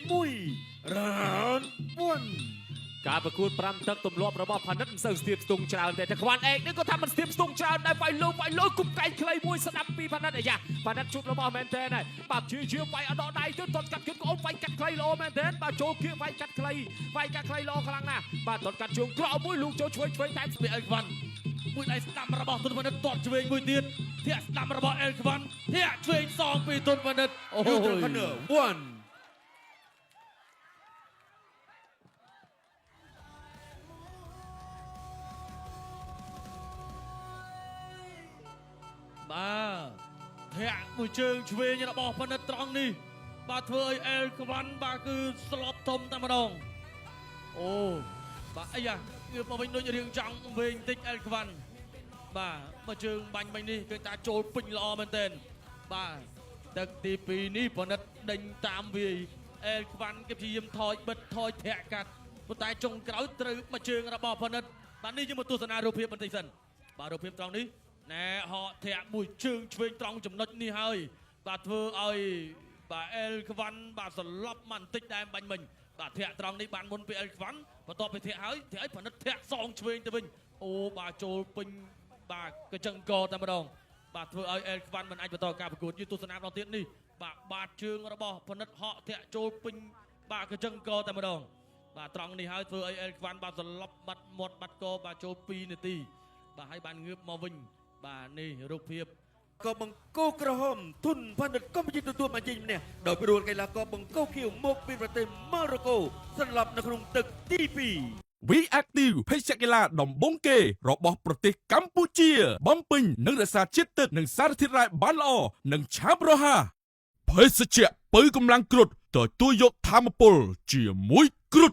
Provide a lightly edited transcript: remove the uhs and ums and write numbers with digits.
1 round 1 ការប្រកួត5ទឹកទម្លាប់របស់ផានិតមិនសូវស្ទាបស្ទង់ច្រើនទេតែខ្វាន់អេកនេះក៏ថាមិនស្ទាបស្ទង់ច្រើនដែរវាយលើវាយលើគប់កែងខ្លីមួយស្ដាប់ពីផានិតអាយ៉ាផានិតជួបរបស់មែនតើហើយបាទជាជាវាយអត់ដកដៃទៅទាត់កាត់ជើងអូនវាយកាត់ខ្លីល្អមែនតើបាទចូលគៀកវាយកាត់ខ្លីវាយកាត់ខ្លីល្អខ្លាំងណាស់បាទទាត់កាត់ជើងក្រោមមួយលូកចូលឆ្វេងឆ្វេងតែ ពីអេលខ្វាន់មួយដៃស្ដាំរបស់ទុនវណ្ណិតទាត់ឆ្វេងមួយទៀតធាក់ស្ដាំរបស់អេលខ្វាន់ធាក់ឆ្វេងសងពីទុនវណ្ណិតអូយ Neutral corner 1 បាទធាក់មួយជើងឆ្វេងរបស់ផនិតត្រង់នេះបាទធ្វើឲ្យអែលក្វាន់បាទគឺស្លប់ធំតែម្ដងអូបាទអីយ៉ាងើបមកវិញដូចរៀងចង់វិញតិចអែលក្វាន់បាទមួយជើងបាញ់បាញ់នេះគឺថាចូលពេញល្អមែនទែនបាទទឹកទី2នេះផនិតដេញតាមវាយអែលក្វាន់គេព្យាយាមថយបិទថយធាក់កាត់ប៉ុន្តែចុងក្រោយត្រូវមួយជើងរបស់ផនិតបាទនេះយើងមកទស្សនារូបភាពបន្តិចសិនបាទរូបភាពត្រង់នេះ ណែហកធាក់មួយជើងឆ្វេងត្រង់ចំណុចនេះហើយបាទធ្វើឲ្យបាទអែលក្វាន់បាទសន្លប់មកបន្តិចដែរបាញ់មិញបាទធាក់ត្រង់នេះបានមុនពីអែលក្វាន់បន្ទាប់ពីធាក់ហើយធាក់ឲ្យផលិតធាក់សងឆ្វេងទៅវិញអូបាទចូលពេញបាទកញ្ចឹងកតែម្ដងបាទធ្វើឲ្យអែលក្វាន់មិនអាចបន្តការប្រកួតយូរទស្សនាម្ដងទៀតនេះបាទបាតជើងរបស់ផលិតហកធាក់ចូលពេញបាទកញ្ចឹងកតែម្ដងបាទត្រង់នេះហើយធ្វើឲ្យអែលក្វាន់បាទសន្លប់បាត់មាត់បាត់កបាទចូល2នាទីបាទហើយបានងើបមកវិញបាទនេះរូបភាព ក៏បង្គោលក្រហមទុនផានិតកម្ពុជាទទួលបានជ័យជំនះដោយព្រួលកីឡាករបង្គោលខៀវមកពីប្រទេសម៉ារ៉ុកូសន្លប់នៅក្នុងទឹកទី2 V Active ភេសជ្ជៈកីឡាដំបូងគេរបស់ប្រទេសកម្ពុជា បំពេញនិងរក្សាជាតិទឹកនិងសារធាតុរ៉ែបានល្អនិងឆាប់រហ័សភេសជ្ជៈពៅកម្លាំងគ្រុតទទួលយកធម៌ពលជាមួយគ្រុត